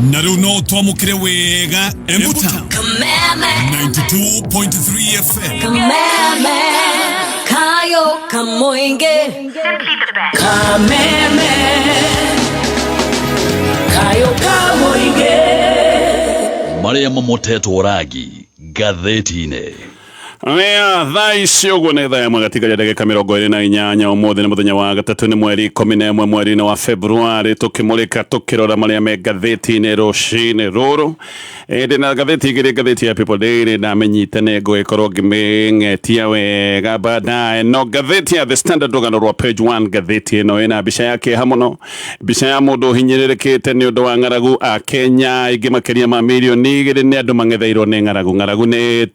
Na rĩu no twamũkĩre wega Embu Town Kameme, 92.3 FM. kameme, kayo kamoinge. Kameme kayo kamuinge. Marĩa mamotetwo rangi ngathĩti-inĩ. Aya, thaa ici ũguo nĩ thaa ĩmwe gatigaria ndagĩka 28. Ũmũthĩ nĩ mũthenya wa gatatũ, nĩ mweri 11 mweri-inĩ wa Februarĩ, tũkĩmũrĩka tũkĩrora marĩa me ngathĩti-inĩ rũcinĩ rũrũ. Ndĩ na ngathĩti igĩrĩ, ngathĩti ya People Daily ndamĩnyita nĩ ngũgĩkorwo ngĩmĩng'etia wega baadaye, no ngathĩti ya The Standard, rũgano rwa page 1, ngathĩti ĩno ĩna mbica ya kĩeha mũno, mbica ya mũndũ ũhinyĩrĩrĩkĩte nĩ ũndũ wa ng'aragu. A Kenya aingĩ makĩria ma mirioni 2 nĩ andũ mang'etheirwo nĩ ng'aragu. Ng'aragu nĩ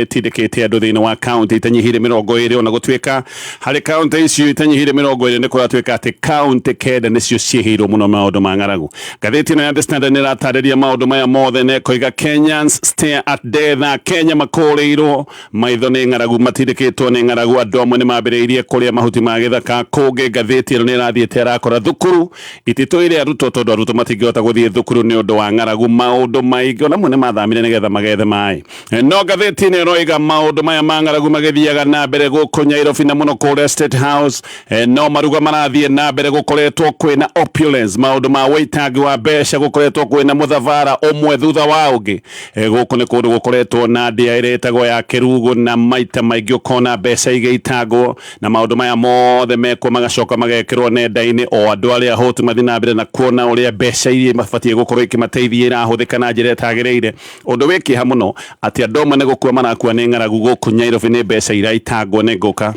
ĩtindĩkĩte andũ thĩinĩ wa kaunti itanyihĩire 20. Ona gũtuĩka harĩ kaunti icio itanyihĩire 20 nĩ kũratuĩka atĩ kaunti 9 nĩcio ciĩhĩirwo mũno maũndũ ma ng'aragu. Ngathĩti ĩno ya The Standard nĩ ĩratarĩria maũndũ maya mothe na ĩkoiga, "Kenyans stare at death." Kenya makũrĩirwo maitho nĩ ng'aragu, matindĩkĩtwo nĩ ng'aragu. Andũ amwe nĩ mambĩrĩirie kũrĩa mahuti ma gĩthaka. Kũngĩ ngathĩti ĩno nĩ ĩrathiĩte ĩrakora thukuru ititũire arutwo tondũ arutwo matingĩhota gũthiĩ thukuru nĩ ũndũ wa ng'aragu. Maũndũ maingĩ ona amwe nĩ mathamire nĩgetha magethe maĩ. No ngathĩti ĩno ĩroiga maũndũ maya ma ng'aragu magĩthiaga na mbere gũkũ Nyairobi na mũno kũrĩa State House. No maruga marathiĩ na mbere, gũkoretwo kwĩna opulence, maũndũ ma wĩitangi wa mbeca, gũkoretwo kwĩna mũthabara ũmwe thutha wa ũngĩ. Gũkũ nĩ kũndũ gũkoretwo na ndĩa ĩrĩa ĩtagwo ya kĩrugũ, na maita maingĩ ũkona mbeca igĩitangwo na maũndũ maya mothe mekwo magacoka magekĩrwo nenda-inĩ, o andũ arĩa ahũtu mathiĩ na mbere na kuona ũrĩa mbeca iria mabatiĩ gũkorwo ikĩmateithia irahũthĩka na njĩra ĩtagĩrĩire. Ũndũ wĩ kĩeha mũno atĩ andũ amwe nĩ gũkua marakua nĩ ng'aragu gũkũ Nyairobi nĩ mbeca iraitangwo. Nĩ ngũka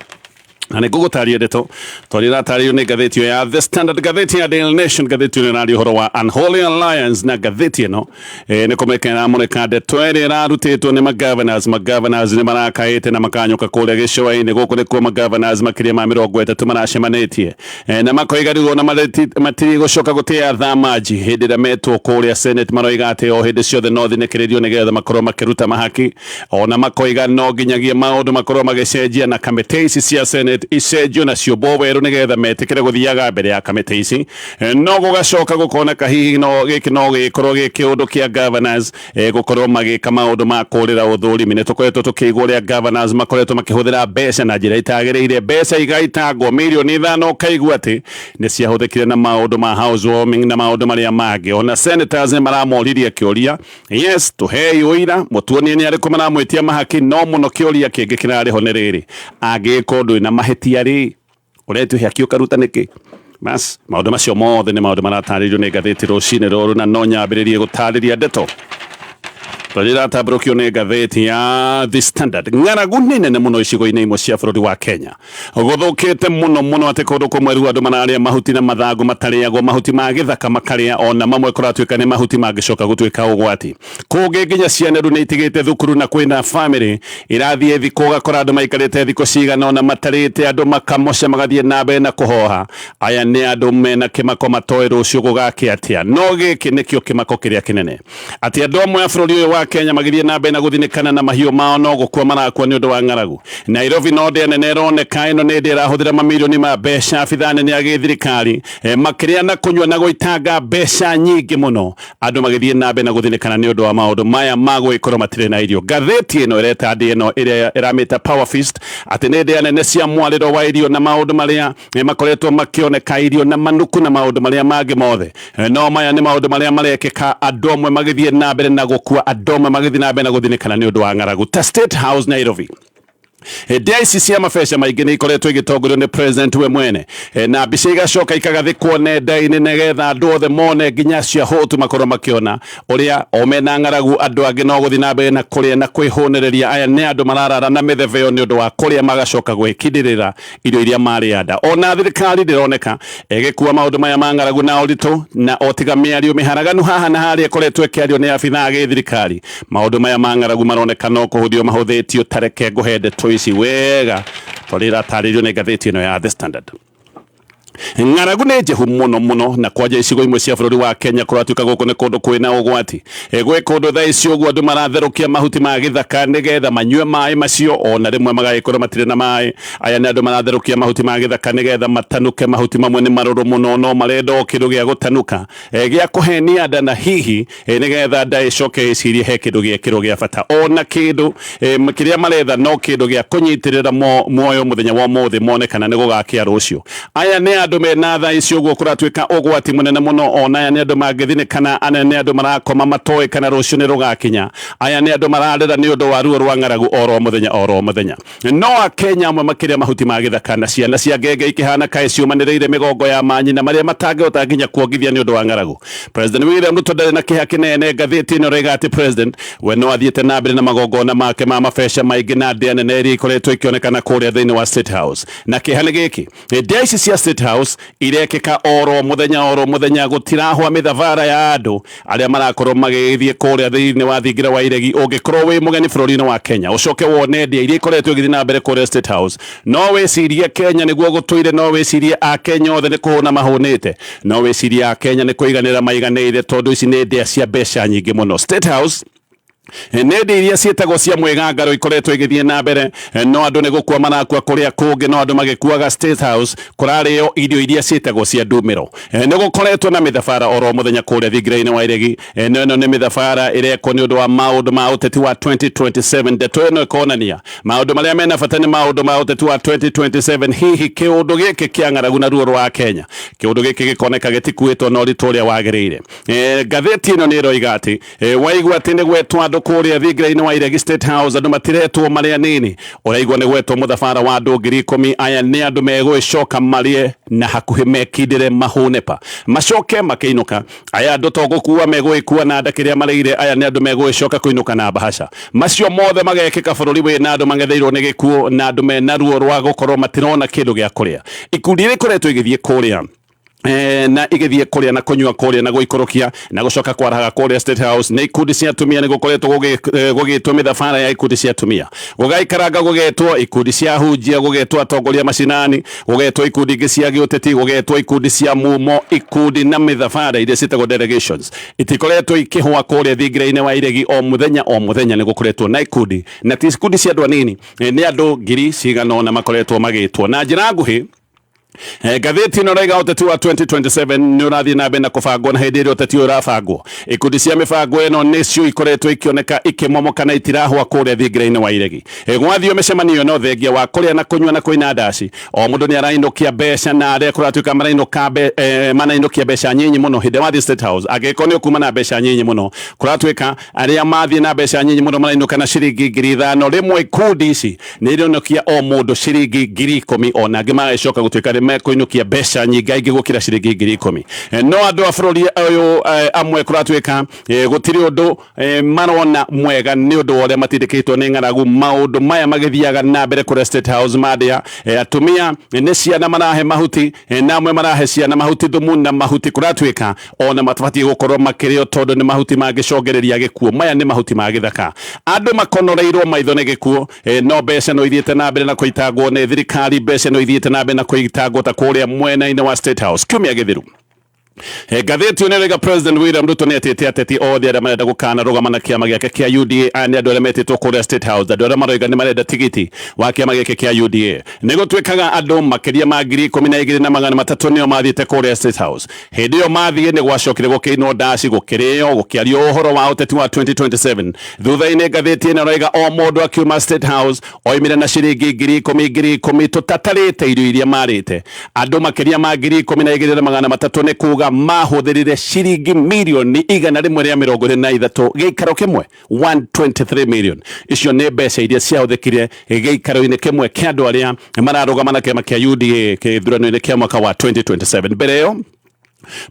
na nĩ ngũgũtaria ndeto tondũ ĩratarĩrio nĩ ngathĩti ĩyo ya The Standard. Ngathĩti ya Daily Nation, ngathĩti ĩno ĩraria ũhoro wa unholy alliance, na ngathĩti ĩno nĩ kũmeka ĩramũrĩka ndeto ĩrĩa ĩrarutĩtwo nĩ magovernors. Magovernors nĩ marakaĩte na makanyũka kũrĩa gĩcũa-inĩ. Gũkũ nĩkuo magovernors makĩria ma 30 maracemanĩtie na makoiga rĩu ona matirigũcoka gũtĩa thamaji hĩndĩ ĩrĩa metwo kũrĩa Senate. Maroiga atĩ o hĩndĩ ciothe no thinĩkĩrĩrio nĩgetha makorwo makĩruta mahaki. Ona makoiga no nginyagia maũndũ makorwo magĩcenjia na kamĩtĩ ici cia Senate icenjio na ciũmbwo werũ nĩgetha metĩkĩre gũthiaga mbere ya kamĩtĩ ici. No gũgacoka gũkoneka hihi no gĩkĩ no gĩkorwo gĩ kĩũndũ kĩa governors gũkorwo magĩka maũndũ ma kũrĩra ũthũrimi. Nĩ tũkoretwo tũkĩigua ũrĩa governors makoretwo makĩhũthĩra mbeca na njĩra itagĩrĩire, mbeca igaitangwo mirioni 5, ũkaigua atĩ nĩ ciahũthĩkire na maũndũ ma housewarming na maũndũ marĩa mangĩ. Ona senators nĩ maramoririe kĩũria, yes, tũhei ũira, mũtuonie nĩ arĩkũ maramwĩtia mahaki. No mũno kĩũria kĩngĩ kĩrarĩ ho nĩ rĩrĩ, angĩgĩkorwo ndũrĩ na mahĩtia rĩ, ũretio haki ũkaruta nĩkĩ? Bas, maũndũ macio mothe nĩ maũndũ maratarĩrio nĩ ngathĩti rũcinĩ rũrũ, na no nyambĩrĩrie gũtarĩria ndeto tondũ ĩratambũrũkio nĩ ngathĩti ya The Standard. Ng'aragu nĩ nene mũno icigo-inĩ imwe cia bũrũri wa Kenya. Gũthũkĩte mũno mũno atĩ kũndũ kũmwe rĩu andũ mararĩa mahuti na mathangũ matarĩagwo, mahuti ma gĩthaka makarĩa, ona mamwe kũratuĩka nĩ mahuti mangĩcoka gũtuĩka ũgwati. Kũngĩ nginya ciana rĩu nĩ itigĩte thukuru, na kwĩna famĩlĩ irathiĩ thikũ ũgakora andũ maikarĩte thikũ cigana ona matarĩte, andũ makamoca magathiĩ na mbere na kũhoha. Aya nĩ andũ mena kĩmako, matoĩ rũciũ gũgakĩa atĩa. No gĩkĩ nĩkĩo kĩmako kĩrĩa kĩnene, atĩ andũ amwe a bũrũri ũyũ wa Kenya magĩthiĩ na mbere na gũthinĩkana na mahiũ mao no gũkua marakua nĩ ũndũ wa ng'aragu. Nairobi no ndĩa nene ĩroneka. Ĩno nĩ ndĩa ĩrahũthĩra mamirioni ma mbeca, abithaa nene a gĩthirikari makĩrĩa na kũnyua na gũitanga mbeca nyingĩ mũno, andũ magĩthiĩ na mbere na gũthinĩkana nĩ ũndũ wa maũndũ maya ma gũgĩkorwo matirĩ na irio. Ngathĩti ĩno ĩreta ndĩa ĩno ĩrĩa ĩramĩta power feast, atĩ nĩ ndĩa nene cia mwarĩro wa irio na maũndũ marĩa makoretwo makĩoneka, irio na manuku na maũndũ marĩa mangĩ mothe. No maya nĩ maũndũ marĩa marekĩka, andũ amwe magĩthiĩ na mbere na gũkua, andũ amwe magĩthiĩ na mbere na gũthinĩkana nĩ ũndũ wa ng'aragu. Ta State House Nairobi, ndĩa ici cia mabeca maingĩ nĩ ikoretwo igĩtongorio nĩ president we mwene, na mbica igacoka ikagathĩkwo nenda-inĩ nĩgetha andũ othe mone, nginya acio ahũtu makorwo makĩona ũrĩa o mena ng'aragu andũ angĩ no gũthiĩ na mbere na kũrĩa na kwĩhũnĩrĩria. Aya nĩ andũ mararara na mĩthebeo nĩ ũndũ wa kũrĩa, magacoka gwĩkindĩrĩra irio iria marĩa nda. Ona thirikari ndĩroneka ĩgĩkua maũndũ maya ma ng'aragu na ũritũ, na o tiga mĩario mĩharaganu haha na harĩa ĩkoretwo ĩkĩario nĩ abithaa a gĩthirikari, maũndũ maya ma ng'aragu maroneka no kũhũthio mahũthĩtio. Tareke ngũhe ndeto ici wega tondũ iratarĩrio nĩ ngathĩti ĩno ya The Standard. Ng'aragu nĩ njĩhu mũno mũno, na kwanja icigo imwe cia bũrũri wa Kenya kũratuĩka gũkũ nĩ kũndũ kwĩna ũgwati. Gwĩ kũndũ thaa ici ũguo andũ maratherũkia mahuti ma gĩthaka nĩgetha manyue maĩ macio, ona rĩmwe magagĩkorwo matirĩ na maĩ. Aya nĩ andũ maratherũkia mahuti ma gĩthaka nĩgetha matanuke. Mahuti mamwe nĩ marũrũ mũno, no marenda o kĩndũ gĩa gũtanuka, gĩa kũhenia nda, na hihi nĩgetha nda ĩcoke ĩcirie he kĩndũ gĩekĩrwo gĩa bata. Ona kĩndũ kĩrĩa maretha no kĩndũ gĩa kũnyitĩrĩra muoyo mũthenya wa ũmũthĩ, mone kana nĩ gũgakĩa rũciũ. Aya nĩ andũ mena thaa ici ũguo kũratuĩka ũgwati mũnene mũno. Ona aya nĩ andũ mangĩthinĩkana, aya nĩ andũ marakoma matoĩ kana rũciũ nĩ rũgakinya. Aya nĩ andũ mararĩra nĩ ũndũ wa ruo rwa ng'aragu oro mũthenya oro mũthenya. No Akenya amwe makĩrĩa mahuti ma gĩthaka, na ciana cia ngenge ikĩhana kaĩ ciũmanĩrĩire mĩgongo ya manyina marĩa matangĩhota nginya kuongithia nĩ ũndũ wa ng'aragu. President William Ruto ndarĩ na kĩeha kĩnene. Ngathĩti ĩno ĩroiga atĩ president we no athiĩte na mbere na magongona make ma mabeca maingĩ na ndĩa nene iria ikoretwo ikĩonekana kũrĩa thĩinĩ wa State House. Na kĩeha nĩ gĩkĩ, ndĩa ici cia State House irekĩka oro mũthenya oro mũthenya, gũtirahwa mĩthabara ya andũ arĩa marakorwo magĩgĩthiĩ kũrĩa thĩinĩ wa thingira wa iregi. Ũngĩkorwo wĩ mũgeni bũrũri-inĩ wa Kenya, ũcoke wone ndĩa iria ikoretwo igĩthiĩ na mbere kũrĩa State House, no wĩcirie Kenya nĩguo gũtũire, no wĩcirie Akenya othe nĩ kũhũna mahũnĩte, no wĩcirie Akenya nĩ kũiganĩra maiganĩire, tondũ ici nĩ ndĩa cia mbeca nyingĩ mũno. State House nĩ ndĩa iria ciĩtagwo cia mwĩgangaro ikoretwo igĩthiĩ na mbere. No andũ nĩ gũkua marakua kũrĩa kũngĩ, no andũ magĩkuaga State House kũrarĩo irio iria ciĩtagwo cia ndumĩro. Nĩ gũkoretwo na mĩthabara oro mũthenya kũrĩa thingira-inĩ wa iregi. No ĩno nĩ mĩthabara ĩrekwo nĩ ũndũ wa maũndũ ma ũteti wa 2027. Ndeto ĩno ĩkonania maũndũ marĩa mena bata nĩ maũndũ ma ũteti wa 2027. Hihi kĩũndũ gĩkĩ kĩa ng'aragu na ruo rwa Kenya, kĩũndũ gĩkĩ gĩkoneka gĩtikuĩtwo na ũritũ ũrĩa wagĩrĩire. Ngathĩti ĩno nĩ ĩroiga atĩ waigua atĩ nĩ gwetwo andũ kũrĩa thingira-inĩ wa iregi State House, andũ matiretwo marĩa nini. Ũraigua nĩ gwetwo mũthabara wa andũ 10,000. Aya nĩ andũ megũgĩcoka marĩe na hakuhĩ mekindĩre mahũne pa macoke makĩinũka. Aya andũ to gũkua megũgĩkua na nda kĩrĩa marĩire, aya nĩ andũ megũgĩcoka kũinũka na mbahaca. Macio mothe magekĩka bũrũri wĩna andũ mang'etheirwo nĩ gĩkuũ na andũ mena ruo rwa gũkorwo matirona kĩndũ gĩa kũrĩa. Ikundi iria ikoretwo igĩthiĩ kũrĩa na igĩthiĩ kũrĩa na kũnyua kũrĩa na gũikũrũkia na gũcoka kwarahaga kũrĩa State House nĩ ikundi cia atumia. Nĩ gũkoretwo gũgĩtwo mĩthabara ya ikundi cia atumia, gũgaikaranga gũgetwo ikundi cia hunjia, gũgetwo atongoria macinani, gũgetwo ikundi ingĩ cia gĩũteti, gũgetwo ikundi cia mumo. Ikundi na mĩthabara iria ciĩtagwo delegations itikoretwo ikĩhũa kũrĩa thingira-inĩ wa iregi. O mũthenya o mũthenya nĩ gũkoretwo na ikundi, na ti ikundi cia andũ anini, nĩ andũ ngiri cigana ũna makoretwo magĩtwo. Na njĩra nguhĩ, ngathĩti ĩno ĩraiga ũteti wa 2027 nĩ ũrathiĩ na mbere na kũbangwo, na hĩndĩ ĩrĩa ũteti ũyũ ũrabangwo, ikundi cia mĩbango ĩno nĩcio ikoretwo ikĩoneka ikĩmomoka na itirahũa kũrĩa thingira-inĩ wa iregi. Gwathio mĩcemanio ĩno, thengia wa kũrĩa na kũnyua na kũina ndaci, o mũndũ nĩ arainũkia mbeca, na arĩa kũratuĩka marainũka manainũkia mbeca nyinyi mũno. Hĩndĩ wathiĩ State House, angĩkorwo nĩ ũkuma na mbeca nyinyi mũno, kũratuĩka arĩa mathiĩ na mbeca nyinyi mũno marainũka na ciringi 5,000. Rĩmwe ikundi ici nĩ ironũkia o mũndũ ciringi 10,000, ona angĩ magagĩcoka gũtuĩka nĩ mekũinũkia mbeca nyingaingĩ gũkĩra ciringi 10,000. No andũ a bũrũri ũyũ amwe kũratuĩka gũtirĩ ũndũ marona mwega nĩ ũndũ wa ũrĩa matindĩkĩtwo nĩ ng'aragu. Maũndũ maya magĩthiaga na mbere kũrĩa State House mandĩa, atumia nĩ ciana marahe mahuti, na amwe marahe ciana mahuti thumu, na mahuti kũratuĩka ona matabatiĩ gũkorwo makĩrĩo tondũ nĩ mahuti mangĩcongĩrĩria gĩkuũ. Maya nĩ mahuti ma gĩthaka. Andũ makonoreirwo maitho nĩ gĩkuũ, no mbeca no ithiĩte na mbere na kũitangwo nĩ thirikari, mbeca no ithiĩte na mbere na kũitangwo ta kũrĩa mwena-inĩ wa State House kiumia gĩthiru. Ngathĩti ĩno ĩrauga President William Ruto nĩ etĩte ateti othe arĩa marenda gũkana rũgama na kĩama gĩake kĩa UDA. Aya nĩ andũ arĩa metĩtwo kũrĩa State House, andũ arĩa maroiga nĩ marenda tigiti wa kĩama gĩkĩ kĩa UDA. Nĩ gũtuĩkaga andũ makĩria ma 12,300 nĩo mathiĩte kũrĩa State House. Hĩndĩ ĩyo mathiĩ nĩ gwacokire gũkĩinwo ndaci, gũkĩrĩo, gũkĩario ũhoro wa ũteti wa 2027. Thutha-inĩ ngathĩti ĩno ĩroiga o mũndũ akiuma State House oimire na ciringi 10,000 10,000, tũtatarĩte irio iria marĩte. Andũ makĩria ma 12,300 nĩ kuga mahũthĩrire ciringi mirioni 123 gĩikaro kĩmwe, 123 million. Icio nĩ mbeca iria ciahũthĩkire gĩikaro-inĩ kĩmwe kĩa andũ arĩa mararũgama na kĩama kĩa UDA gĩthurano-inĩ kĩa mwaka wa 2027. Mbere ĩyo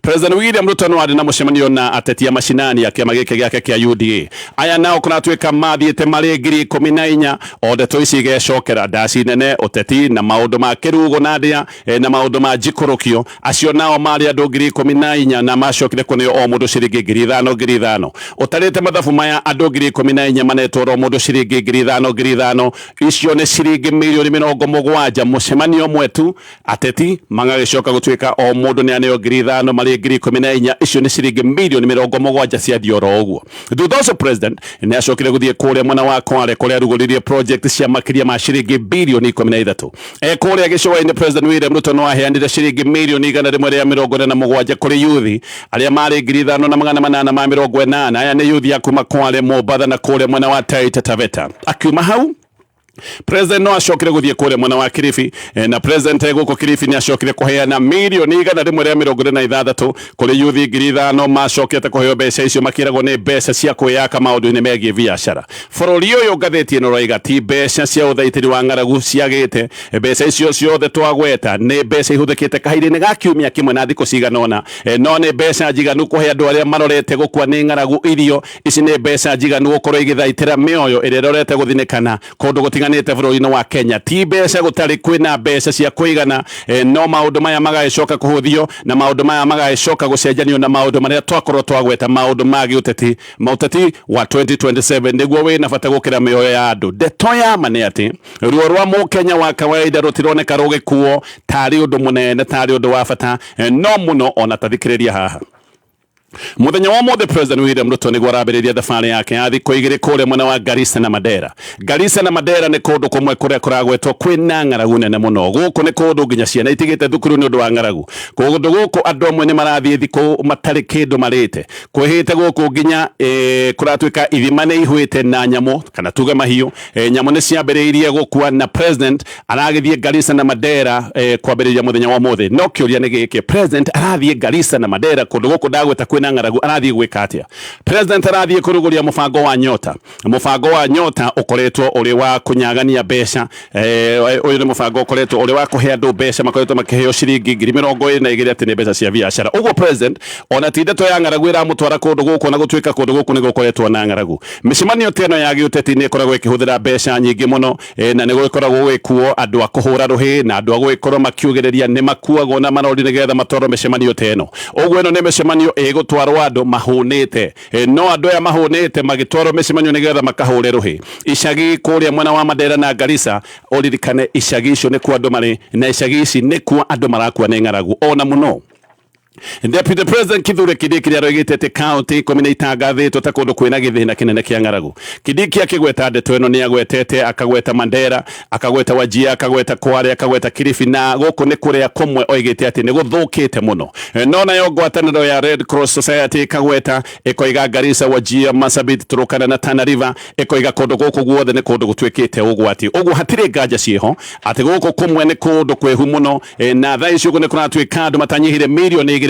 President William Ruto no arĩ na mũcemanio na ateti a macinani a kĩama gĩkĩ gĩake kĩa UDA. Aya nao kũratuĩka mathiĩte marĩ 14,000. O ndeto ici igecokera ndaci nene, ũteti na maũndũ ma kĩrugo na ndĩa na maũndũ ma njikũrũkio. Acio nao marĩ andũ 14,000 na macokire kũneo o mũndũ ciringi 5,000 5,000. Ũtarĩte mathabu maya, andũ 14,000 manetwo o mũndũ ciringi 5,000 5,000, icio nĩ ciringi mirioni 70. Mũcemanio ũmwe tu, ateti magagĩcoka gũtuĩka o mũndũ nĩ aneo 5,000, marĩ 14,000, icio nĩ ciringi mirioni 70 ciathiĩ oro ũguo. Thutha ũcio president nĩ acokire gũthiĩ kũrĩa mwena wa Kwale, kũrĩa arugũririe project cia makĩria ma ciringi birioni 13. E kũrĩa gĩcũa-inĩ, President William Ruto no aheanire ciringi mirioni 147 kũrĩ yuthi arĩa marĩ 5880. Aya nĩ yuthi ya kuma Kwale, Mombatha na kũrĩa mwena wa Taita Taveta. Akiuma hau, president no acokire guthie kuria mwena wa Kilifi, na president guku Kilifi ni acokire kuheana mirioni 146 kuri yuthi 5,000 macokete kuheo mbeca icio, makiragwo ni mbeca cia kwiyaka maundu-inĩ megiĩ biacara. Bũrũri ũyũ, ngathĩti ĩno roiga, ti mbeca cia ũthaitĩri wa ng'aragu ciagĩte. Mbeca icio ciothe twagweta nĩ mbeca ihũthĩkĩte kahinda-inĩ ga kiumia kĩmwe na thikũ cigana ũna, no nĩ mbeca njiganu kũhe andũ arĩa marorete gũkua nĩ ng'aragu irio. Ici nĩ mbeca njiganu gũkorwo igĩthaitĩra mĩoyo ĩrĩa ĩrorete gũthinĩkana kũndũ gũtiganĩte bũrũri-inĩ wa Kenya. Ti mbeca gũtarĩ, kwĩna mbeca cia kũigana, no maũndũ maya magagĩcoka kũhũthio na maũndũ maya magagĩcoka gũcenjanio na maũndũ marĩa twakorwo twagweta, maũndũ ma gĩũteti. Maũteti wa 2027 nĩguo wĩna bata gũkĩra mĩoyo ya andũ. Ndeto ya ma nĩ atĩ ruo rwa mũkenya wa kawaida rũtironeka rũgĩkuo tarĩ ũndũ mũnene, tarĩ ũndũ wa bata, no mũno ona tathikĩrĩria haha. Muthenya wa mothe, President William Ruto niguo arambĩrĩria thabarĩ yake ya thikũ 2 kũrĩa mwena wa Garissa na Mandera. Garissa na Mandera nĩ kũndũ kũmwe kũrĩa kũragwetwo kwĩna ng'aragu nene mũno. Gũkũ nĩ kũndũ nginya ciana itigĩte thukuru nĩ ũndũ wa ng'aragu. Kũndũ gũkũ andũ amwe nĩ marathiĩ thikũ matarĩ kĩndũ marĩte. Kwĩhĩte gũkũ nginya kũratuĩka ithima nĩ ihwĩte na nyamũ, kana tuge mahiũ, nyamũ nĩ ciambĩrĩirie gũkua, na president aragĩthiĩ Garissa na Mandera kwambĩrĩria mũthenya wa ũmũthĩ. No kĩũria nĩ gĩkĩ: president arathiĩ Garissa na Mandera, kũndũ gũkũ ndagweta kwĩna ng'aragu, arathiĩ gwĩka atĩa? President arathiĩ kũrugũria mũbango wa Nyota. Mũbango wa Nyota ũkoretwo ũrĩ wa kũnyagania mbeca. Ũyũ nĩ mũbango ũkoretwo ũrĩ wa kũhe andũ mbeca, makoretwo makĩheo ciringi 22,000 atĩ nĩ mbeca cia biacara. Ũguo president ona ti ndeto ya ng'aragu ĩramũtwara kũndũ gũkũ, na gũtuĩka kũndũ gũkũ nĩ gũkoretwo na ng'aragu. Mĩcemanio ta ĩno ya gĩũteti nĩ ĩkoragwo ĩkĩhũthĩra mbeca nyingĩ mũno, na nĩ gũgĩkoragwo gũgĩkuo andũ a kũhũra rũhĩ na andũ a gũgĩkorwo makiugĩrĩria, nĩ makuagwo na marori nĩgetha matwarwo mĩcemanio ta ĩno. Ũguo ĩno nĩ mĩcemanio ĩgũtwarwo andũ mahũnĩte, no andũ aya mahũnĩte magĩtwarwo mĩcemanio nĩgetha makahũre rũhĩ icagi kũrĩa mwena wa Mandera na Garissa. Ũririkane icagi icio nĩkuo andũ marĩ, na icagi ici nĩkuo andũ marakua nĩ ng'aragu ona mũno. Deputy President Kithure Kindiki nĩaroigĩte atĩ kaunti 10 nĩ itangathĩtwo ta kũndũ kwĩna gĩthĩna kĩnene kĩa ng'aragu. Kindiki akĩgweta ndeto ĩno nĩ agwetete, akagweta Mandera, akagweta Wajir, akagweta Kwale, akagweta Kilifi, na gũkũ nĩ kũrĩa kũmwe oigĩte atĩ nĩ gũthũkĩte mũno. No nayo ngwatanĩro ya Red Cross Society ĩkagweta, ĩkoiga Garissa, Wajir, Marsabit, Turkana na Tana River, ĩkoiga kũndũ gũkũ guothe nĩ kũndũ gũtuĩkĩte ũgwati. Ũguo hatirĩ nganja ciĩho atĩ gũkũ kũmwe nĩ kũndũ kwĩhu mũno, na thaa ici ũguo nĩ kũratuĩka andũ matanyihire 2.5 mirioni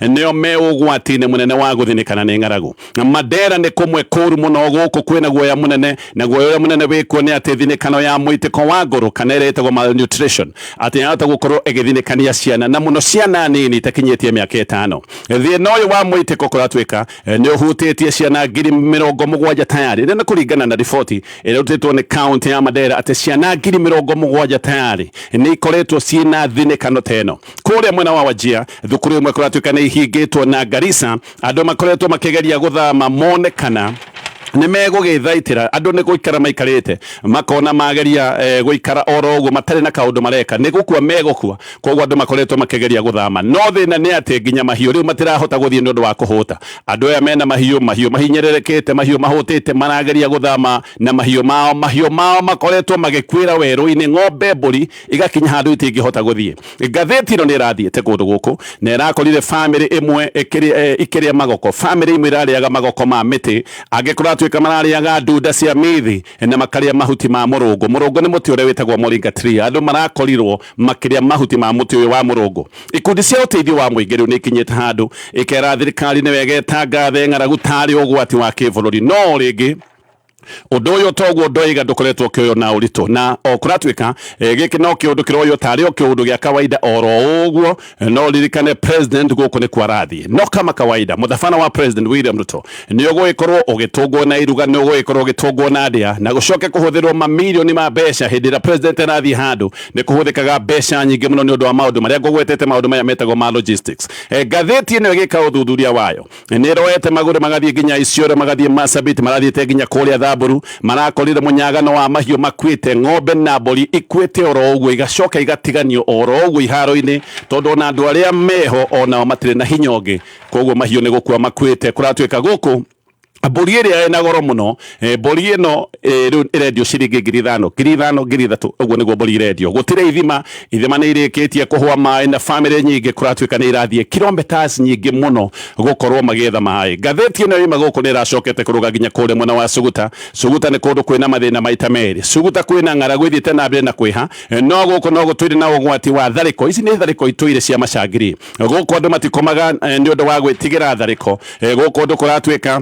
nĩo me ũgwati-inĩ mũnene wa gũthinĩkana nĩ ng'aragu. Mandera nĩ kũmwe kũru mũno. Gũkũ kwĩna guoya mũnene, na guoya ũrĩa mũnene wĩkuo nĩ atĩ thinĩkano ya mũitĩko wa ngoro, kana ĩrĩa ĩtagwo malnutrition, atĩ yahota gũkorwo ĩgĩthinĩkania ciana, na mũno ciana nini itakinyĩtie mĩaka 5. Thĩna ũyũ wa mũitĩko kũratuĩka nĩ ũhutĩtie ciana 70,000 tayari. Ĩno nĩ kũringana na riboti ĩrĩa ĩrutĩtwo nĩ kaunti ya Mandera, atĩ ciana 70,000 tayari nĩ ikoretwo ciĩna thinĩkano ta ĩno. Kũrĩa mwena wa Wajir, thukuru ĩmwe kũratuĩka nĩ ihingĩtwo, na Garissa andũ makoretwo makĩgeria gũthama mone kana nĩ megũgĩthaitĩra. Andũ nĩ gũikara maikarĩte makona mageria gũikara oro ũguo matarĩ na kaũndũ mareka, nĩ gũkua megũkua. Koguo andũ makoretwo makĩgeria gũthama, no thĩna nĩ atĩ nginya mahiũ rĩu matirahota gũthiĩ nĩ ũndũ wa kũhũta. Andũ aya mena mahiũ, mahiũ mahinyĩrĩrĩkĩte, mahiũ mahũtĩte, marageria gũthama na mahiũ mao. Mahiũ mao makoretwo magĩkuĩra werũ-inĩ, ng'ombe, mbũri igakinya handũ itingĩhota gũthiĩ. Ngathĩti ĩno nĩ ĩrathiĩte kũndũ gũkũ na ĩrakorire bamĩrĩ ĩmwe ĩkĩrĩa magoko. Bamĩrĩ imwe irarĩaga magoko ma mĩtĩ, angĩ kũratuĩka mararĩaga ndunda cia mithi na makarĩa mahuti ma mũrũngũ. Mũrũngũ nĩ mũtĩ ũrĩa wĩtagwo moringa tree. Andũ marakorirwo makĩrĩa mahuti ma mũtĩ ũyũ wa mũrũngũ. Ikundi cia ũteithio wa mũingĩ rĩu nĩ ikinyĩte handũ ikera thirikari nĩ wega ĩtangathe ng'aragu tarĩ ũgwati wa kĩbũrũri. No rĩngĩ Ũndũ ũyũ toguo ndoiga ndũkoretwo ũkĩoywo na ũritũ, na o kũratuĩka gĩkĩ no kĩũndũ kĩroywo tarĩ o kĩũndũ gĩa kawaida oro ũguo. No ririkane president gũkũ nĩ arathiĩ, no kama kawaida mũthabana wa President William Ruto nĩ ũgũgĩkorwo ũgĩtũngwo na iruga, nĩ ũgũgĩkorwo ũgĩtũngwo na ndĩa, na gũcoke kũhũthĩrwo mamirioni ma mbeca. Hĩndĩ ĩrĩa president arathiĩ handũ nĩ kũhũthĩkaga mbeca nyingĩ mũno nĩ ũndũ wa maũndũ marĩa ngũgwetete, maũndũ maya metagwo ma logistics. Ngathĩti ĩno ĩgĩka ũthuthuria wayo nĩ ĩroete magũrũ magathiĩ nginya Isiolo, magathiĩ Marsabit, marathiĩte nginya kũrĩa Thamburu, marakorire mũnyagano wa mahiũ makuĩte, ng'ombe na mbũri ikuĩte oro ũguo, igacoka igatiganio oro ũguo iharo-inĩ, tondũ ona andũ arĩa meho onao matirĩ na hinya ũngĩ, koguo mahiũ nĩ gũkua makuĩte. Kũratuĩka gũkũ mbũri ĩrĩa ĩna goro mũno, mbũri ĩno rĩu ĩrendio ciringi 5,000, 5,000, 3,000, ũguo nĩguo mbũri irendio. Gũtirĩ ithima, ithima nĩ irĩkĩtie kũhũa maĩ, na bamĩrĩ nyingĩ kũratuĩka nĩ irathiĩ kilometers nyingĩ mũno gũkorwo magĩetha maĩ. Ngathĩti ĩno yuma gũkũ nĩ ĩracokete kũrũga nginya kũrĩa mwena wa Suguta. Suguta nĩ kũndũ kwĩna mathĩna maita merĩ. Suguta kwĩna ng'aragu ĩthiĩte na mbere na kwĩha, no gũkũ no gũtũire na ũgwati wa tharĩko. Ici nĩ tharĩko itũire cia macangiri. Gũkũ andũ matikomaga nĩ ũndũ wa gwĩtigĩra tharĩko. Gũkũ andũ kũratuĩka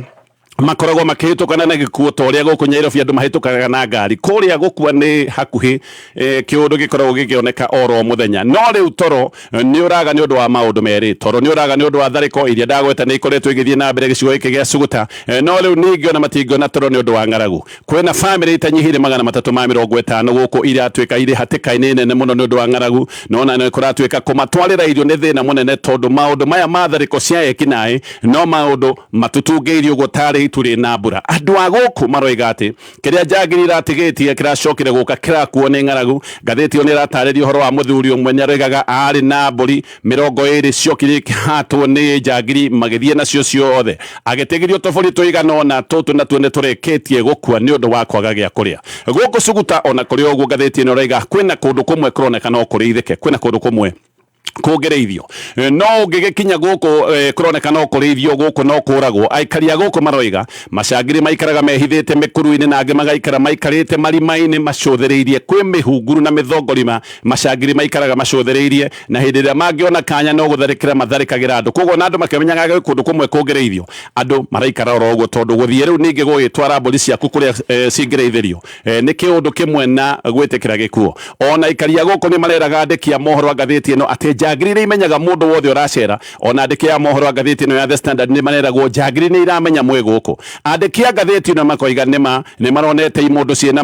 makoragwo makĩhĩtũkana na gĩkuũ ta ũrĩa gũkũ Nyairobi andũ mahĩtũkaga na ngari. Kũrĩa gũkua nĩ hakuhĩ, kĩũndũ gĩkoragwo gĩkĩoneka oro mũthenya. No rĩu toro nĩ ũraga nĩ ũndũ wa maũndũ merĩ. Toro nĩ ũraga nĩ ũndũ wa tharĩko iria ndagweta nĩ ikoretwo igĩthiĩ na mbere gĩcigo gĩkĩ gĩa Suguta. No rĩu ningĩ ona matingĩona toro nĩ ũndũ wa ng'aragu. Kwĩna bamĩrĩ itanyihĩire 350 gũkũ iratuĩka irĩ hatĩka-inĩ nene mũno nĩ ũndũ wa ng'aragu. No na nĩ kũratuĩka kũmatwarĩra irio nĩ thĩna mũnene, tondũ maũndũ maya ma tharĩko cia ekinaĩ no maũndũ matutungĩirie ũguo tarĩ itu rĩna mbura. Andũ a gũkũ maroiga atĩ kĩrĩa njangiri iratigĩtie kĩracokire gũka kĩrakuo nĩ ng'aragu. Ngathĩti ĩyo nĩ ĩratarĩria ũhoro wa mũthuri ũmwe nĩaroigaga arĩ na mbũri 20 ciokire ikĩhatwo nĩ njangiri magĩthiĩ nacio ciothe, agĩtigĩrio tũbũri tũigana ũna, tũtũ natuo nĩ tũrĩkĩtie gũkua nĩ ũndũ wa kwaga gĩa kũrĩa gũkũ Suguta. Ona kũrĩ ũguo, ngathĩti ĩno ĩroiga kwĩna kũndũ kũmwe kũroneka no kũrĩithĩke, kwĩna kũndũ kũmwe kũngĩrĩithio, no ũngĩgĩkinya gũkũ kũroneka no kũrĩithio, gũkũ no kũragwo. Aikari a gũkũ maroiga macangiri maikaraga mehithĩte mĩkuru-inĩ, na angĩ magaikara maikarĩte marima-inĩ macũthĩrĩirie. Kwĩ mĩhunguru na mĩthongorima macangiri maikaraga macũthĩrĩirie, na hĩndĩ ĩrĩa mangĩona kanya no gũtharĩkĩra matharĩkagĩra andũ. Koguo na andũ makĩmenyaga gwĩ kũndũ kũmwe kũngĩrĩithio, andũ maraikara oro ũguo, tondũ gũthiĩ rĩu ningĩ gũgĩtwara mbũri ciaku kũrĩa cingĩrĩithĩrio nĩ kĩũndũ kĩmwe na gwĩtĩkĩra gĩkuũ. Ona aikari a gũkũ nĩ mareraga andĩki a mohoro a ngathĩti ĩno atĩ njangiri nĩ imenyaga mũndũ wothe ũracera. Ona andĩki a mohoro a ngathĩti ĩno ya The Standard nĩ mareragwo njangiri nĩ iramenya mwĩ gũkũ. Andĩki a ngathĩti ĩno makoiga nĩma nĩ maronete imũndũ ciĩna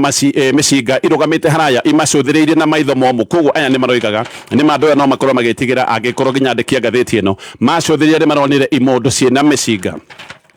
mĩcinga irũgamĩte haraya imacũthĩrĩirie na maitho momũ. Koguo aya nĩ maroigaga nĩ ma andũ aya no makorwo magĩtigĩra, angĩkorwo nginya andĩki a ngathĩti ĩno macũthĩrĩria nĩ maronire imũndũ ciĩna mĩcinga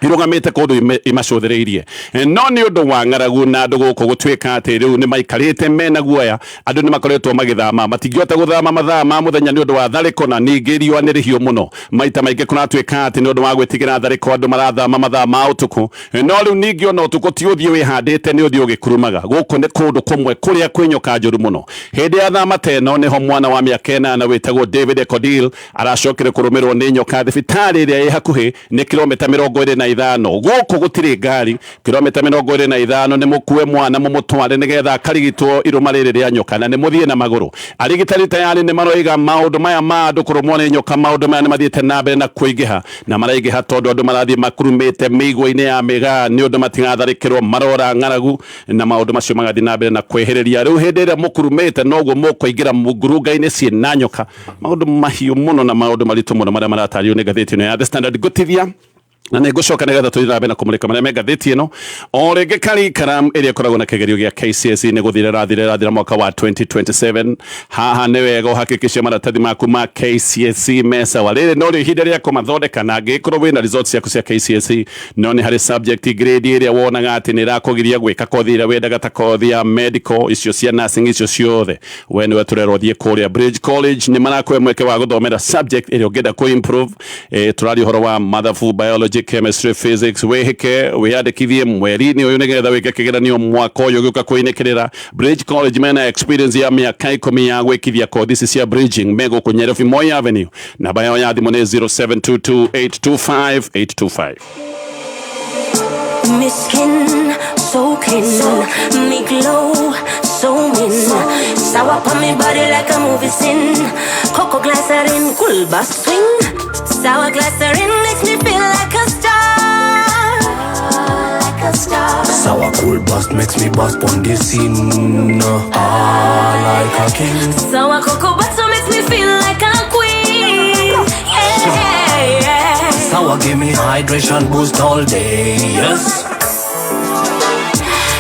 irũgamĩte kũndũ imacũthĩrĩirie. No nĩ ũndũ wa ng'aragu na andũ gũkũ gũtuĩka atĩ rĩu nĩ maikarĩte mena guoya, andũ nĩ makoretwo magĩthama, matingĩhota gũthama mathaa ma mũthenya nĩ ũndũ wa tharĩko, na ningĩ riũa nĩ rĩhiũ mũno. Maita maingĩ kũratuĩka atĩ nĩ ũndũ wa gwĩtigĩra tharĩko andũ marathama mathaa ma ũtukũ. No rĩu ningĩ ona ũtukũ ti ũthiĩ wĩhandĩte, nĩ ũthiĩ ũgĩkurumaga. Gũkũ nĩ kũndũ kũmwe kũrĩa kwĩ nyoka njũru mũno. Hĩndĩ ya thama ta ĩno nĩho mwana wa mĩaka 8 wĩtagwo David Ekodil aracokire kũrũmĩrwo nĩ nyoka thibitarĩ ĩrĩa ĩ hakuhĩ nĩ kilomita 25. Gũkũ gũtirĩ ngari, kilomita 25 nĩ mũkue mwana mũmũtware nĩgetha akarigitwo irũma rĩrĩ rĩa nyoka, na nĩ mũthiĩ na magũrũ. Arigitani tayari nĩ maroiga maũndũ maya ma andũ kũrũmwo nĩ nyoka, maũndũ maya nĩ mathiĩte na mbere na kũingĩha, na maraingĩha tondũ andũ marathiĩ makurumĩte mĩigua-inĩ ya mĩgaa nĩ ũndũ matigatharĩkĩrwo, marora ng'aragu na maũndũ macio magathiĩ na mbere na kwĩhĩrĩria. Rĩu hĩndĩ ĩrĩa mũkurumĩte noguo mũkũingĩra ngurunga-inĩ ciĩna nyoka. Maũndũ mahiũ mũno na maũndũ maritũ mũno marĩa maratarĩrio nĩ ngathĩti ĩno ya The Standard. Ngũtithia na nĩ ngũcoka nĩgetha tũthiĩ na mbere na kũmũrĩka marĩa me ngathĩti ĩno. O rĩngĩ curriculum ĩrĩa ĩkoragwo na kĩgerio gĩa KCSE nĩ gũthira ĩrathira, ĩrathira mwaka wa 2027. Haha nĩ wega ũhakikishe maratathi maku ma KCSE me sawa. Rĩrĩ no rĩo ihinda rĩa kũmathondeka, na angĩgĩkorwo wĩna results ciaku cia KCSE no nĩ harĩ subject grade ĩrĩa wonaga atĩ nĩ ĩrakũgiria gwĩka kothi ĩrĩa wendaga, ta kothi ya medical, icio cia nursing, icio ciothe, we nĩwe tũrerwo thiĩ kũrĩa Bridge College, nĩ marakũhe mweke wa gũthomera subject ĩrĩa ũngĩenda kũ improve. Tũraria ũhoro wa mathabu, biology, chemistry, physics. Wĩhĩke wĩyandĩkithie mweri-inĩ ũyũ nĩgetha wĩke kĩgeranio mwaka ũyũ ũgĩũka kwĩnĩkĩrĩra. Bridge College mena experience ya mĩaka 10 ya gwĩkithia kothi ici cia bridging. Me gũkũ Nyairobi, Moi Avenue. Namba yao ya thimũ nĩ 0722825825. Me skin so clean, me glow so mean. Sour on me body like a movie scene. Cocoa glycerin, cool bass swing. Sour glycerin makes me feel like a star, like a star. Sour cool bust makes me bust on the scene. Ah, like a king. Sour cocoa butter makes me feel like a queen. Yeah, yeah. Sour give me hydration boost all day. Yes.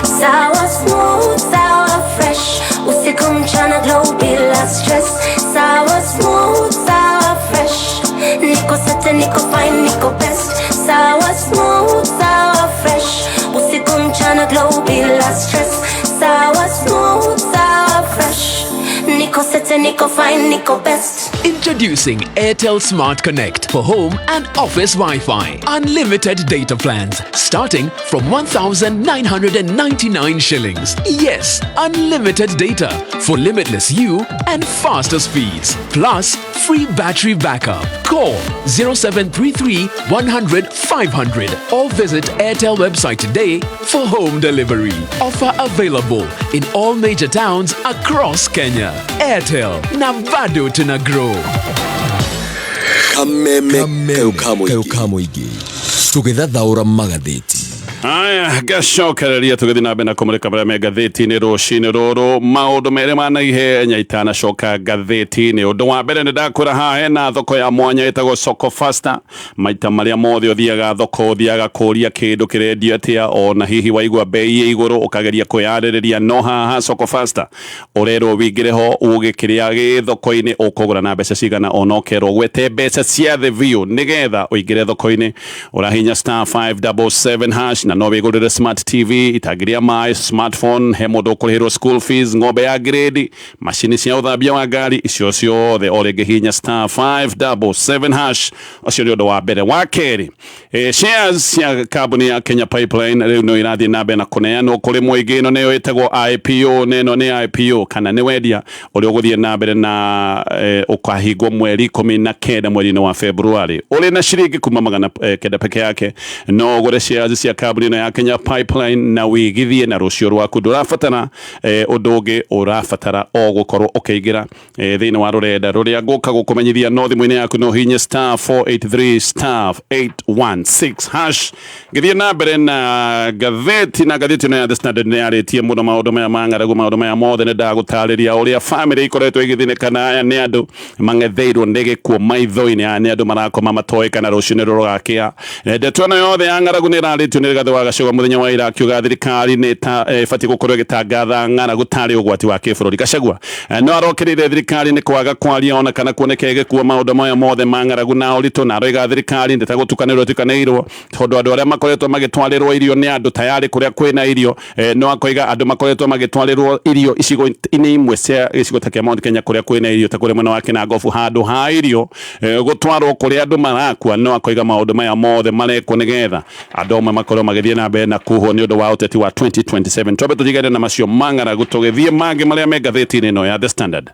Sour smooth, sour fresh. Usiku mchana glow bila stress. Sour smooth, sour fresh. Niko sete, niko fine, niko best. Sour smooth, sour fresh. Usiku mchana glow bila stress. Sour smooth, sour fresh. Niko sete, niko fine, niko best. Introducing Airtel Smart Connect for home and office Wi-Fi. Unlimited data plans starting from 1,999 shillings. Yes, unlimited data for limitless you and faster speeds. Plus, free battery backup. Call 0733 100 500 or visit Airtel website today for home delivery. Offer available in all major towns across Kenya. Airtel, na bado tuna grow. Kameme kau kamuigi tugithathaura magathĩti. Aya, gacokereria tũgĩthiĩ na mbere na kũmũrĩka marĩa me ngathĩti-inĩ rũcinĩ rũrũ. Maũndũ merĩ ma naihenya itanacoka ngathĩti-inĩ. Ũndũ wa mbere, nĩ ndakwĩra haha hena thoko ya mwanya ĩtagwo Soko Fasta. Maita marĩa mothe ũthiaga thoko, ũthiaga kũria kĩndũ kĩrendio atĩa, ona hihi waigua bei ĩ igũrũ ũkageria kwĩyarĩrĩria, no haha Soko Fasta ũrerwo wĩingĩre ho uge kĩrĩa gĩ thoko-inĩ ũkũgũra na mbeca cigana, ona ũkerwo gwete mbeca cia thĩ biũ nĩgetha ũingĩre thoko-inĩ. Ũrahinya *577# na no wĩgũrĩre smart TV, itangi rĩa maĩ, smartphone, he mũndũ ũkũrĩhĩrwo school fees, ng'ombe ya grade, macini cia ũthambia wa ngari, icio ciothe o rĩngĩ hinya *577#. Ũcio nĩ ũndũ wa mbere. Wa kerĩ, shares cia kambuni ya Kenya Pipeline rĩu no irathiĩ na mbere na kũneanwo kũrĩ mũingĩ. Ĩno nĩyo ĩtagwo IPO, na ĩno nĩ IPO kana nĩ wendia ũrĩa ũgũthiĩ na mbere na ũkahingwo mweri 19 mweri-inĩ wa February. Ũrĩ na ciringi kuma 900 peke yake no ũgũre shares cia kambuni ĩno ya Kenya Pipeline na wĩigithie na rũciũ rwaku. Ndũrabatara ũndũ ũngĩ, ũrabatara o gũkorwo ũkĩingĩra thĩinĩ wa rũrenda rũrĩa ngũka gũkũmenyithia, no thimũ-inĩ yaku no hihinye *483*816#. Ngĩthiĩ na mbere na ngathĩti, na ngathĩti ĩno ya The Standard nĩ yarĩtie mũno maũndũ maya ma ng'aragu. Maũndũ maya mothe nĩ ndagũtarĩria ũrĩa famĩlĩ ikoretwo igĩthĩnĩka, aya nĩ andũ mang'etheirwo nĩ gĩkuũ maitho-inĩ, aya nĩ andũ marakoma matoĩ kana rũciũ nĩ rũgakĩa. Ndeto ĩno yothe ya ng'aragu nĩ ĩrarĩtio nĩ Rigathĩ wa Gachagua mũthenya wa ira, akiuga thirikari nĩ ĩbatiĩ gũkorwo ĩgĩtangatha ng'aragu tarĩ ũgwati wa kĩbũrũri. Gachagua no arokĩrĩire thirikari nĩ kwaga kwaria ona kana kuoneka ĩgĩkua maũndũ maya mothe ma ng'aragu na ũritũ, na aroiga thirikari ndĩtagũtukanĩrwo ĩtukanĩirwo, tondũ andũ arĩa makoretwo magĩtwarĩrwo irio nĩ andũ tayarĩ kũrĩa kwĩna irio. No akoiga andũ makoretwo magĩtwarĩrwo irio icigo-inĩ imwe cia gĩcigo ta kĩa Mount Kenya kũrĩa kwĩna irio, ta kũrĩa mwena wa Kinangofu, handũ ha irio gũtwarwo kũrĩa andũ marakua. No akoiga maũndũ maya mothe marekwo nĩgetha andũ amwe makorwo magĩthiĩ na mbere na kuhwo nĩ ũndũ wa ũteti wa 2027. Twambe tũtigane na macio ma ng'aragu, tũgĩthiĩ mangĩ marĩa me ngathĩti-inĩ ĩno ya The Standard.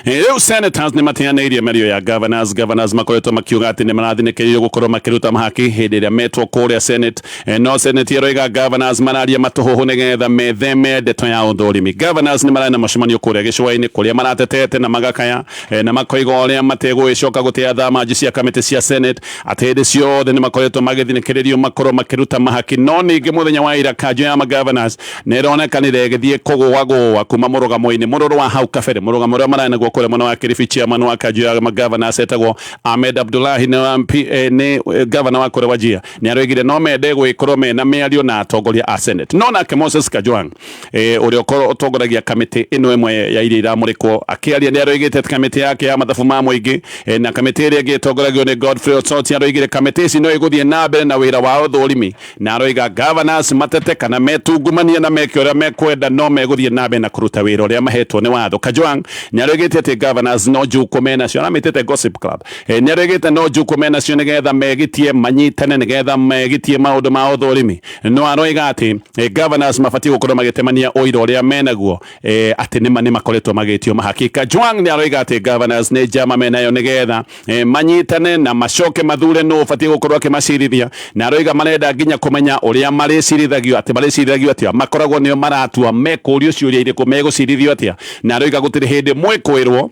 Rĩu senators nĩ mateanĩirie mĩario ya governors. Governors makoretwo makiuga atĩ nĩ marathinĩkĩrĩirio gũkorwo makĩruta mahaki hĩndĩ ĩrĩa metwo kũrĩa Senate. No Senate ĩroiga governors mararia matũhũhũ nĩgetha metheme ndeto ya ũthũrimi. Governors nĩ mararĩ na mũcemanio kũrĩa gĩcũa-inĩ kũrĩa maratetete na magakaya na makoiga ũrĩa mategũgĩcoka gũtĩa thamanji cia kamĩtĩ cia Senate, atĩ hĩndĩ ciothe nĩ makoretwo magĩthinĩkĩrĩrio makorwo makĩruta mahaki. No ningĩ mũthenya wa ira kanjũ ya magovernors nĩ ĩronekanire ĩgĩthiĩ kũgũagũa kuma mũrũgamo-inĩ mũrũrũ wa hau kabere, mũrũgamo ũrĩa mararĩ naguo kũrĩa mwena wa Kilifi. Chairman wa kanjũ ya magovernors etagwo Ahmed Abdullahi, nĩ MP, nĩ governor wa kũrĩa Wajir, nĩ aroigire no mende gwĩkorwo mena mĩario na atongoria a Senate. No nake Moses Kajwang, ũrĩa ũkorwo ũtongoragia kamĩtĩ ĩno ĩmwe ya iria iramũrĩkwo, akĩaria nĩ aroigĩte atĩ kamĩtĩ yake ya mathabu ma mũingĩ na kamĩtĩ ĩrĩa ĩngĩ ĩtongoragio nĩ Godfrey Osotsi, aroigire kamĩtĩ ici no igũthiĩ na mbere na wĩra wa ũthũrimi, na aroiga governors matete kana metungumanie na meke ũrĩa mekwenda, no megũthiĩ na mbere na kũruta wĩra ũrĩa mahetwo nĩ watho. Kajwang nĩ aroigĩte atĩ governors no njukũ menacio, aramĩtĩte gossip club, nĩ aroigĩte no njukũ menacio nĩgetha megitie manyitane nĩgetha megitie maũndũ ma ũthũrimi. No aroiga atĩ governors mabatiĩ gũkorwo magĩtemania ũira ũrĩa menaguo atĩ nĩma nĩ makoretwo magĩtio mahaki. Kajwang nĩ aroiga atĩ governors nĩ njama menayo nĩgetha manyitane na macoke mathure nũ ũbatiĩ gũkorwo akĩmacirithia, na aroiga marenda nginya kũmenya ũrĩa marĩcirithagio, atĩ marĩcirithagio atĩa, makoragwo nĩo maratua mekũrio ciũria irĩkũ, megũcirithio atĩa, na aroiga gũtirĩ hĩndĩ mwĩkwĩrwo.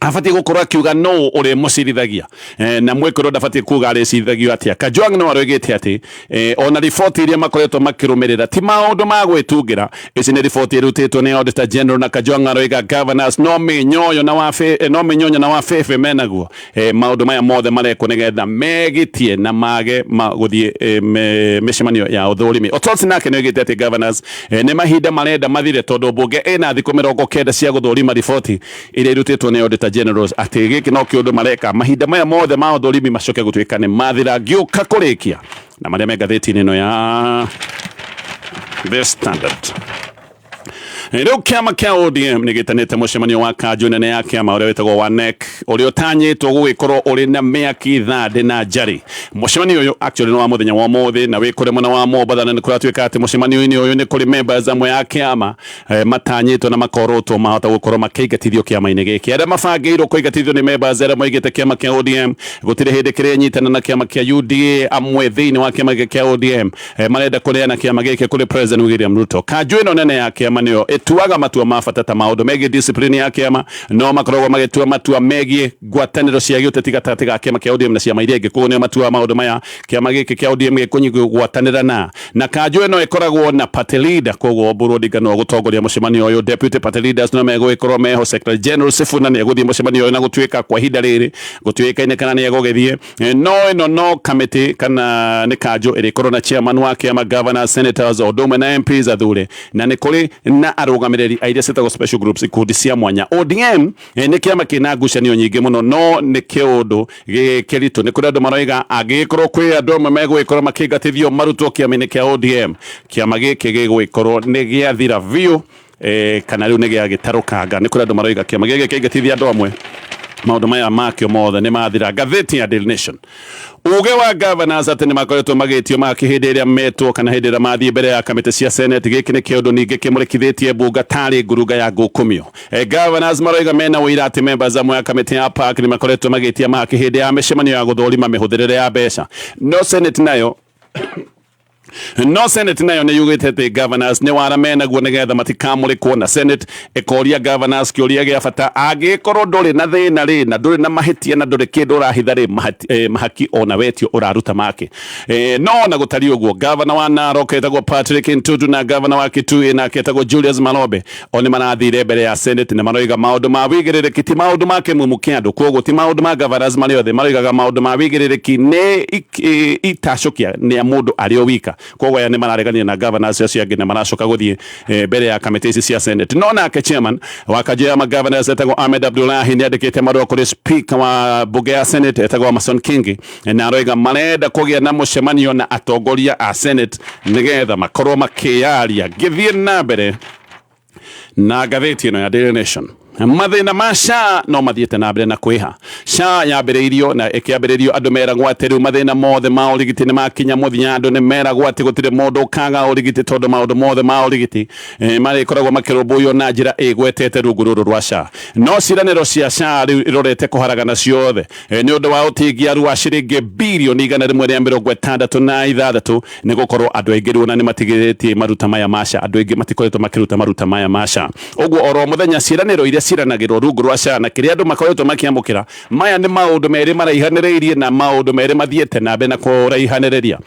Abatiĩ gũkorwo akiuga no ũrĩ mũcirithagia na mwĩkũrũ ndabatiĩ kuga arĩcirithagio atĩa. Kajwang no aroigĩte atĩ ona riboti iria makoretwo makĩrũmĩrĩra ti maũndũ ma gwĩtungĩra. Ici nĩ riboti irutĩtwo nĩ Auditor General, na Kajwang aroiga governors no mĩnyoyo na wabe, no mĩnyonyo na wabebe menaguo. Maũndũ maya mothe marekwo nĩgetha megitie na mage ma gũthiĩ mĩcemanio ya ũthũrimi. Ototsi nake nĩ oigĩte atĩ governors nĩ mahinda marenda mathire, tondũ mbunge ĩna thikũ 90 cia gũthũrima riboti iria irutĩtwo nĩ Auditor Generals, atĩ gĩkĩ no kĩũndũ mareka mahinda maya mothe ma ũthũrimi macoke gũtuĩka nĩ mathira. Ngĩũka kũrĩkia na marĩa me ngathĩti-inĩ ĩno ya The Standard. Rĩu kĩama kĩa ODM nĩ gĩtanĩte mũcemanio wa kanjũ nene ya kĩama ũrĩa wĩtagwo wa NEC, ũrĩa ũtanyĩtwo gũgĩkorwo ũrĩ na mĩaki thandĩ na njarĩ. Mũcemanio ũyũ actually nĩ wa mũthenya wa ũmũthĩ na wĩ kũrĩ mwena wa Mombatha, na nĩ kũratuĩka atĩ mũcemanio-inĩ ũyũ nĩ kũrĩ members amwe a kĩama matanyĩtwo na makorotwo mahota gũkorwo makĩingatithio kĩama-inĩ gĩkĩ. Arĩa mabangĩirwo kũingatithio nĩ members arĩa moigĩte kĩama kĩa ODM gũtirĩ hĩndĩ kĩrĩnyitana na kĩama kĩa UDA. Amwe thĩinĩ wa kĩama gĩkĩ kĩa ODM marenda kũneana kĩama gĩkĩ kũrĩ President William Ruto. Kanjũ ĩno nene ya kĩama nĩyo ĩtuaga matua ma bata ta maũndũ megiĩ discipline ya kĩama, no makoragwo magĩtua matua megiĩ ngwatanĩro cia gĩũteti gatagatĩ ga kĩama kĩa ODM na ciama iria ingĩ. Koguo nĩo matuaga maũndũ maya kĩama gĩkĩ kĩa ODM gĩkũgwatanĩra na kanjũ ĩno ĩkoragwo na party leader. Koguo Oburu Odinga no gũtongoria mũcemanio ũyũ, deputy party leaders no megũgĩkorwo meho, secretary general Sifuna nĩ egũthiĩ mũcemanio ũyũ, na gũtuĩka kwa ihinda rĩrĩ gũtuĩkaine kana nĩ egũgĩthiĩ. No ĩno no kamĩtĩ kana nĩ kanjũ ĩrĩkorwo na chairman wa kĩama, governors, senators o ũndũ ũmwe na MPs athure, na nĩ kũrĩ na arũgamĩrĩri a iria ciĩtagwo special groups, ikundi cia mwanya. ODM nĩ kĩama kĩna ngucanio nyingĩ mũno, no nĩ kĩũndũ gĩkĩritũ. Nĩ kũrĩ andũ maroiga angĩgĩkorwo kwĩ andũ amwe megũgĩkorwo makĩingatithio marutwo kĩama-inĩ kĩa ODM, kĩama gĩkĩ gĩgũgĩkorwo nĩ gĩathira biũ, kana rĩu nĩ gĩagĩtarũkanga. Nĩ kũrĩ andũ maroiga kĩama gĩkĩ kĩingatithia andũ amwe, maũndũ maya makĩo mothe nĩ mathira. Ngathĩti ya Daily Nation, uge wa governors atĩ nĩ makoretwo magĩtio maki hĩndĩ ĩrĩa metwo kana hĩndĩ ĩrĩa mathiĩ mbere ya kamĩtĩ cia Senate, gĩkĩ nĩ kĩũndũ ningĩ kĩmũrĩkithĩtie mbunga tarĩ ngurunga ya ngũkũmio. Governors maroiga mena ũira atĩ members amwe a kamĩtĩ ya PAC nĩ makoretwo magĩtia maki hĩndĩ ya mĩcemanio ya gũthũrima mĩhũthĩrĩre ya mbeca. No Senate nayo nĩ yugĩte atĩ governors nĩ wara menaguo nĩgetha matikamũrĩkwo, na Senate ĩkoria governors kĩũria gĩa bata: angĩkorwo ndũrĩ na thĩna rĩ, na ndũrĩ na mahĩtia, na ndũrĩ kĩndũ ũrahitha rĩ, mahaki ona wetio ũraruta make? No ona gũtariĩ ũguo, governor wa Narok etagwo Patrick Ntutu na governor wa Kitui nake etagwo Julius Malobe o nĩ marathire mbere ya Senate na maroiga maũndũ ma wĩigĩrĩrĩki ti maũndũ ma kĩmumu kĩa andũ. Koguo ti maũndũ ma governors marĩ othe, maroigaga maũndũ ma wĩigĩrĩrĩki nĩ itacũkia nĩ a mũndũ arĩ o wika. Koguo aya nĩ mararegania na governors acio angĩ na maracoka gũthiĩ mbere ya kamĩtĩ ici cia Senate. No nake chairman wa kanjũ ya magovernors etagwo Ahmed Abdullahi nĩ andĩkĩte marũa kũrĩ speaker wa bunge ya Senate etagwo Amason Kingi, na aroiga marenda kũgĩa na mũcemanio na atongoria a Senate nĩgetha makorwo makĩyaria. Ngĩthiĩ na mbere na ngathĩti ĩno ya Daily Nation, mathĩna ma SHA no mathiĩte na mbere na kwĩha. SHA yambĩrĩirio na ĩkĩambĩrĩrio andũ meragwo atĩ rĩu mathĩna mothe ma ũrigiti nĩ makinya mũthia. Andũ nĩ meragwo atĩ gũtirĩ mũndũ ũkaga ũrigiti, tondũ maũndũ mothe ma ũrigiti marĩkoragwo makĩrũmbũiyo na njĩra ĩgwetete rungu rũrũ rwa SHA. No ciĩranĩro cia SHA rĩu irorete kũharagana ciothe nĩ ũndũ wa ũtingiaru wa ciringi birioni 166, nĩ gũkorwo andũ aingĩ rĩu ona nĩ matigĩrĩtie maruta maya ma SHA. Andũ aingĩ matikoretwo makĩruta maruta maya ma SHA. Ũguo oro mũthenya ciĩranĩro iria ciĩranagĩrwo rungu rwa SHA na kĩrĩa andũ makoretwo makĩamũkĩra, maya nĩ maũndũ merĩ maraihanĩrĩirie na maũndũ merĩ mathiĩte na mbere na kũraihanĩrĩria.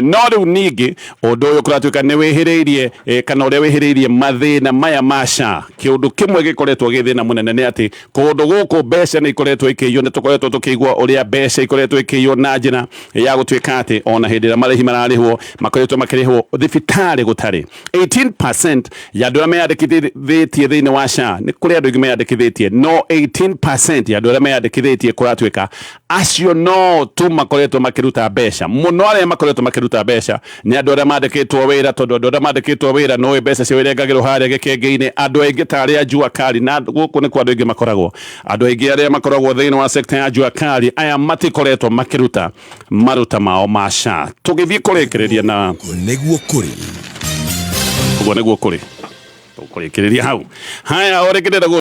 No rĩu ningĩ ũndũ ũyũ kũratuĩka nĩ wĩhĩrĩirie, kana ũrĩa wĩhĩrĩirie mathĩna maya ma SHA, kĩũndũ kĩmwe gĩkoretwo gĩ thĩna mũnene nĩ atĩ kũndũ gũkũ mbeca nĩ ikoretwo ikĩiywo. Nĩ tũkoretwo tũkĩigua ũrĩa mbeca ikoretwo ikĩiywo na njĩra ya gũtuĩka atĩ ona hĩndĩ ĩrĩa marĩhi mararĩhwo, makoretwo makĩrĩhwo thibitarĩ gũtarĩ. 18% ya andũ arĩa meyandĩkithĩtie thĩinĩ wa SHA, nĩ kũrĩ andũ aingĩ meyandĩkithĩtie, no 18% ya andũ arĩa meyandĩkithĩtie kũratuĩka acio no tu makoretwo makĩruta mbeca mũno. Arĩa makoretwo makĩruta mbeca nĩ andũ arĩa mandĩkĩtwo wĩra, tondũ andũ arĩa mandĩkĩtwo wĩra no mbeca cio irengagĩrwo harĩa gĩkĩngĩ-inĩ. Andũ aingĩ ta arĩa jua kali, na gũkũ nĩkuo andũ aingĩ makoragwo, andũ aingĩ arĩa makoragwo thĩinĩ wa sekta ya jua kali, aya matikoretwo makĩruta maruta mao ma SHA. Tũgĩthiĩ kũrĩkĩrĩria na Nĩguo kũrĩ. Ũguo nĩguo kũrĩ, tũkũrĩkĩrĩria hau. Haya, o rĩngĩ ndĩrenda